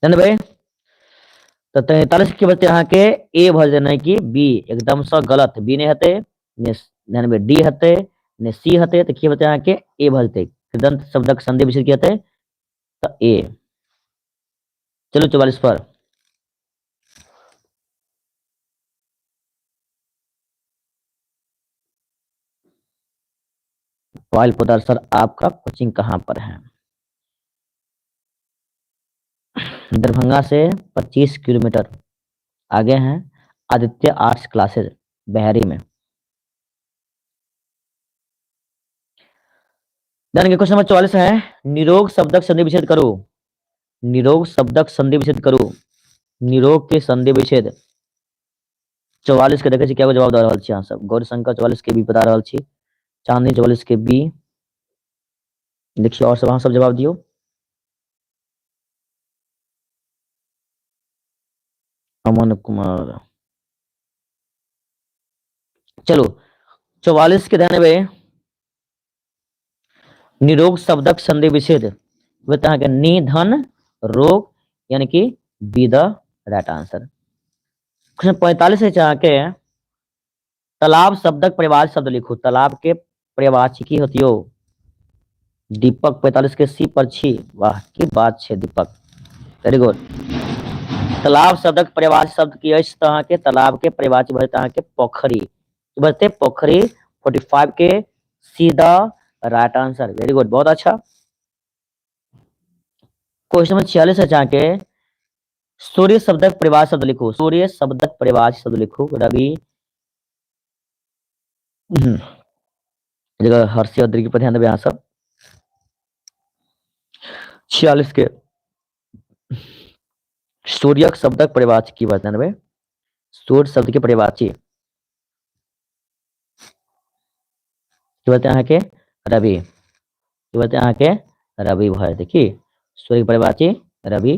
S1: भाई, तो 43 के बच्चे अहाँ के ए भ जेतै कि बी, एकदम से गलत। बी नहीं हेतै, ने डी हेतै, ने सी हेतै, तो की बच्चे अहाँ के ए भ जेतै। कृदंत शब्दक संधि विच्छेद की हेतै तो ए। चलो 44 पर। पायल पोदार सर आपका कोचिंग कहाँ पर है? दरभंगा से 25 किलोमीटर आगे हैं, आदित्य आर्ट्स क्लासेज बहरी में। क्वेश्चन नंबर 44 है निरोग शब्दक संधि विच्छेद करो। निरोग शब्दक संधि विच्छेद करू। निरोग के संधि विच्छेद 44 के देखे छी क्या जवाब दऽ रहल छी अहाँ सब। गौरीशंकर 44 के बी बता रहल छी, चांदनी 44 के बी। देखियो और सब अहाँ सब जवाब दियौ। अमन कुमार, चलो 44 के ध्यान देबै। निरोग शब्दक संधि विच्छेद अहाँके निधन रोग यानी कि be the right answer. Question 45 है अहाँके तालाब शब्दक परिवार शब्द लिखू। तालाब के पर्यायवाची की होती हो? दीपक 45 के सी पर छी, वाह की बात छै दीपक, वेरी गुड। तालाब शब्दक पर्यायवाची शब्द की अछि तऽ अहाँके तालाब के पर्यायवाची भऽ जेतै अहाँके पोखरि, भऽ पोखरि। 45 के C the right answer, very good, बहुत अच्छा। क्वेश्चन नंबर 46 है अहाँके सूर्य शब्दक परिवार शब्द लिखू। सूर्य शब्दक परिवार शब्द लिखू। रवि जगह हर्षी और दीर्घ पर ध्यान देबै अहाँ सब। 46 के सूर्यक शब्दक परिवाची की बात ध्यान देबै। सूर्य शब्द के परिवाची की बात अहाँके रवि, की बात अहाँके रवि भऽ जेतै की सूर्य के परिवाची रवि,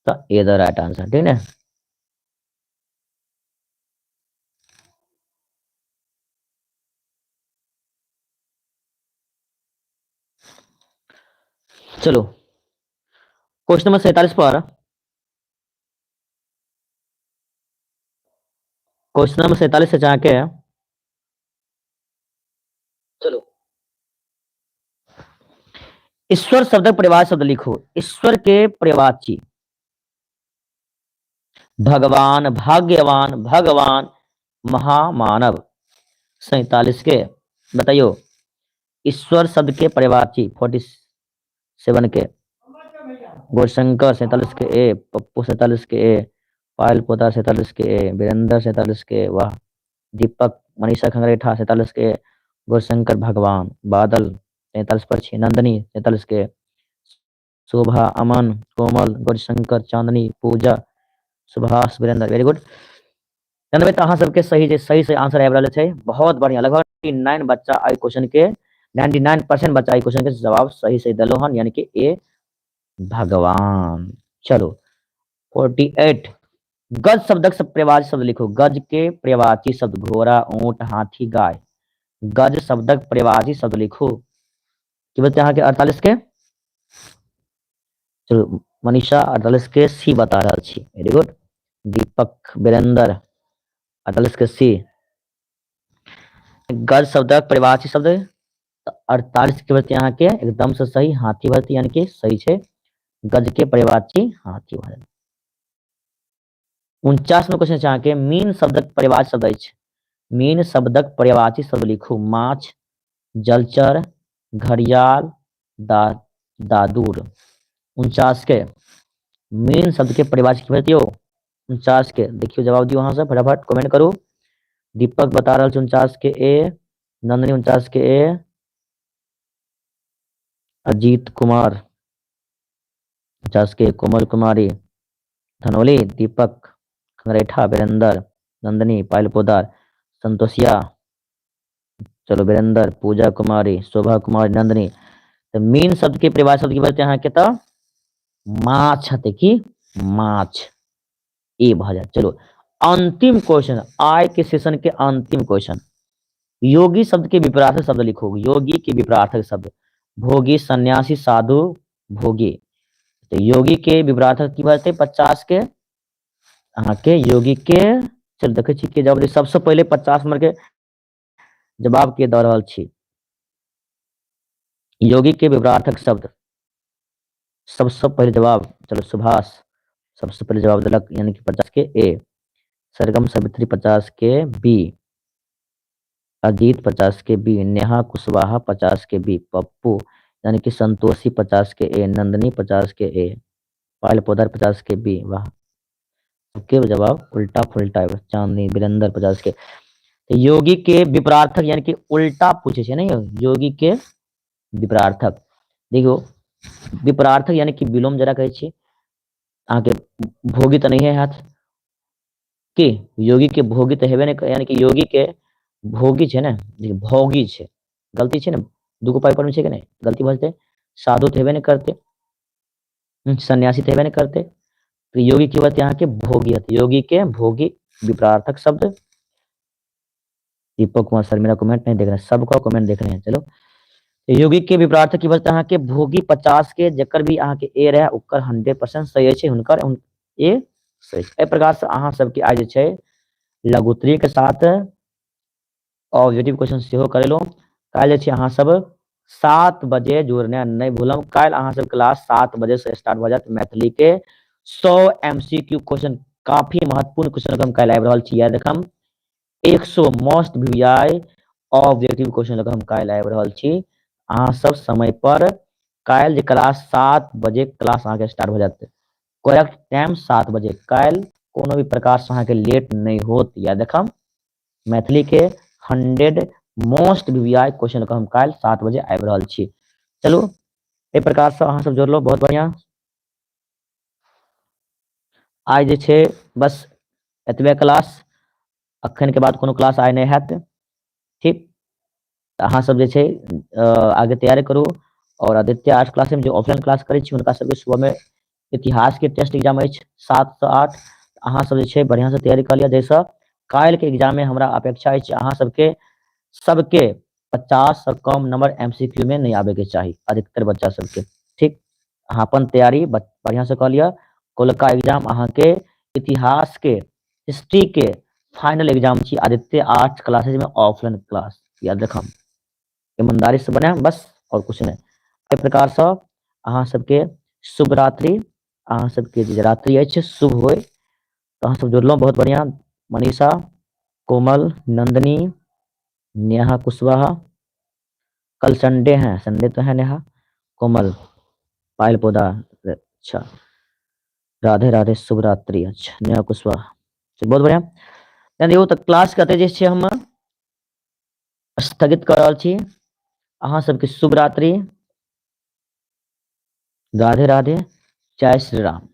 S1: तऽ ए the right answer. ठीक ने। चलो क्वेश्चन नंबर 47 पर, क्वेश्चन नंबर 47 से जाके चलो ईश्वर शब्दक परिभाषा शब्द लिखो। ईश्वर के पर्यायवाची भगवान, भाग्यवान, भगवान, महामानव। 47 के बताइयो ईश्वर शब्द के पर्यायवाची 47 के। गौरशंकर 47 के ए, पप्पू 47 के ए, पायल पोता 47 के ए, वीरेंद्र 47 के, वाह, दीपक, मनीषा खंगरेठा 47 के, गौरशंकर भगवान, बादल 43 पर छी, नंदनी 47 के, शोभा, अमन, कोमल, गौरशंकर, चांदनी, पूजा, सुभाष, वीरेंद्र, वेरी गुड। जानबे तऽ अहाँ सबके सही जे सही से आंसर आबि रहल छै, बहुत बढ़िया। लगभग 99 बच्चा एहि क्वेश्चन के 99% बच्चा एहि क्वेश्चन के जवाब सही सही देलो हन, यानी कि ए भगवान। चलो 48 गज शब्दक सब पर्यायवाची शब्द लिखो। गज के पर्यायवाची शब्द घोड़ा, ऊंट, हाथी, गाय। गज शब्दक पर्यायवाची शब्द लिखो। की बतै अहाँके 48 के? चलो मनीषा 48 के सी बता रहल छी, वेरी गुड। दीपक, वीरेंद्र 48 के सी। गज शब्दक पर्यायवाची शब्द 48 के बतै अहाँके एकदम से सही हाथी भरती, यानी कि सही छै। गज के पर्यायवाची हाथी भरती। 49 में क्वेश्चन छै अहाँके मीन शब्दक पर्यायवाची शब्द अछि। मीन शब्दक पर्यायवाची शब्द लिखू। माछ, जलचर, घड़ियाल, दादुर। 49 के मीन शब्द के पर्यायवाची की भेजतियौ? 49 के देखियौ जवाब दियौ अहाँ सब, फटाफट कमेंट करू। दीपक बता रहल छै 49 के ए, नंदनी 49 के ए, अजीत कुमार 49 के, कोमल कुमारी धनौली, दीपक खंगरेठा, वीरेंद्र, नंदनी, पायल पोदार, संतोषिया, चलो वीरेंद्र, पूजा कुमारी, शोभा कुमारी, नंदनी। तऽ मीन शब्द के परिभाषा शब्द की बजते अहाँके तऽ माछ हते की माछ ए भऽ जायत। चलो अंतिम क्वेश्चन, आय के सेशन के अंतिम क्वेश्चन। योगी शब्द के विपरार्थक शब्द लिखो। योगी के विपरार्थक शब्द भोगी, सन्यासी, साधु, भोगी। तो योगी के विपरार्थक की भऽ जेतै 50 के अहाँके योगी के। चल देखै छी के जवाब। सबसे पहिले 50 नंबर के जवाब के दऽ रहल छी। योगी के विपरार्थक शब्द सबसे पहिले जवाब। चलो सुभाष सबसे पहिले जवाब देलक, यानी कि 50 के ए। सरगम सवित्री 50 के बी, अजीत 50 के बी, नेहा कुशवाहा 50 के बी, पप्पू यानी कि संतोषी 50 के ए, नंदनी 50 के ए, पायल पोदार 50 के बी। वाह, सबके जवाब उल्टा फुल्टा है। चांदनी, वीरेंद्र 50 के। तो योगी के विपरार्थक यानी कि उल्टा पूछे छै ने, योगी के विपरार्थक। देखियो विपरार्थक यानी कि विलोम जरा कहै छी अहाँके। भोगी तऽ नहिए हैत की? योगी के भोगी तऽ हेबे नहि, यानी कि योगी के भोगी छै ने, भोगी छै, गलती छै ने, दूगो पाइ पर में छै कि नहि, गलती भऽ जेतै। साधु तऽ हेबे नहि करतै, सन्यासी तऽ हेबे नहि करतै, तऽ योगी की होतै अहाँके? भोगी होतै। योगी के भोगी विपरार्थक शब्द। दीपक कुमार सर मेरा कमेंट नहीं देख रहे हैं, सबका कमेंट देख रहे हैं। चलो योगी के विपरार्थक की बचत अहाँके भोगी 50 के, जकर भी अहाँके ए रहे ओकर 100% सही अछि, हुनकर ए सही। एहि प्रकार से अहाँ सबके आइ जे छै लघुत्तरीय के साथ ऑब्जेक्टिव क्वेश्चन सेहो करेलहुँ। काल्हि जे छै अहाँ सब 7 बजे जुड़ने नहि भूलम। काल्हि अहाँ सब क्लास 7 बजे से स्टार्ट भऽ जायत। मैथिली के 100 MCQ question, काफी महत्वपूर्ण क्वेश्चन हम काल्हि आबि रहल छी। याद रखम 100 मोस्ट VVI objective question लऽ कऽ हम काल्हि आबि रहल छी। अहाँ सब समय पर काल्हि जे क्लास 7 बजे क्लास अहाँके स्टार्ट भऽ जायत, करेक्ट टाइम 7 बजे। काल्हि कोनो भी प्रकार से अहाँके लेट नहि होत। याद रखम मैथिली के 100 मोस्ट VVI question लऽ कऽ हम काल्हि 7 बजे आबि रहल छी। चलू एहि प्रकार से अहाँ सब जोड़लहुँ, बहुत बढ़िया। आइ जे छै बस एतबे क्लास, अखन के बाद कोनो क्लास आइ नहि हैत, ठीक। तऽ अहाँ सब जे छै आगे तैयारी करू। और आदित्य आर्ट्स क्लास में जे ऑफलाइन क्लास करै छी हुनका सबके सुबह में इतिहास के टेस्ट एग्जाम अछि 7 से 8। अहाँ सब जे छै बढ़िया से तैयारी कऽ लिअ, जाहिसँ काल्हि के एग्जाम में हमरा अपेक्षा अछि अहाँ सबके सबके 50 से कम नंबर MCQ में नहि आबे के चाही अधिकतर बच्चा सबके, ठीक। अहाँ अपन तैयारी बढ़िआँ से कऽ लिअ। कोलका एग्जाम अहाँके इतिहास के, हिस्ट्री के फाइनल एग्जाम छी आदित्य आर्ट्स क्लासेज में ऑफलाइन क्लास, याद रखब। ईमानदारी से बनायब बस और कुछ नहि। एहि प्रकार से अहाँ सबके शुभ रात्रि, अहाँ सबके जे रात्रि अछि शुभ होय। तऽ अहाँ सब जुड़लहुँ बहुत बढ़िआँ। मनीषा, कोमल, नंदनी, नेहा कुशवाहा, कल संडे है, संडे तो है नेहा, कोमल, पायल पौधा, अच्छा, राधे राधे, शुभ रात्रि, अच्छा, नेहा कुशवाहा, बहुत बढ़िया। ध्यान दियौ तऽ क्लास के एतै जे छै हम स्थगित कऽ रहल छी। अहाँ सबके शुभ रात्रि, राधे राधे, जय श्री राम।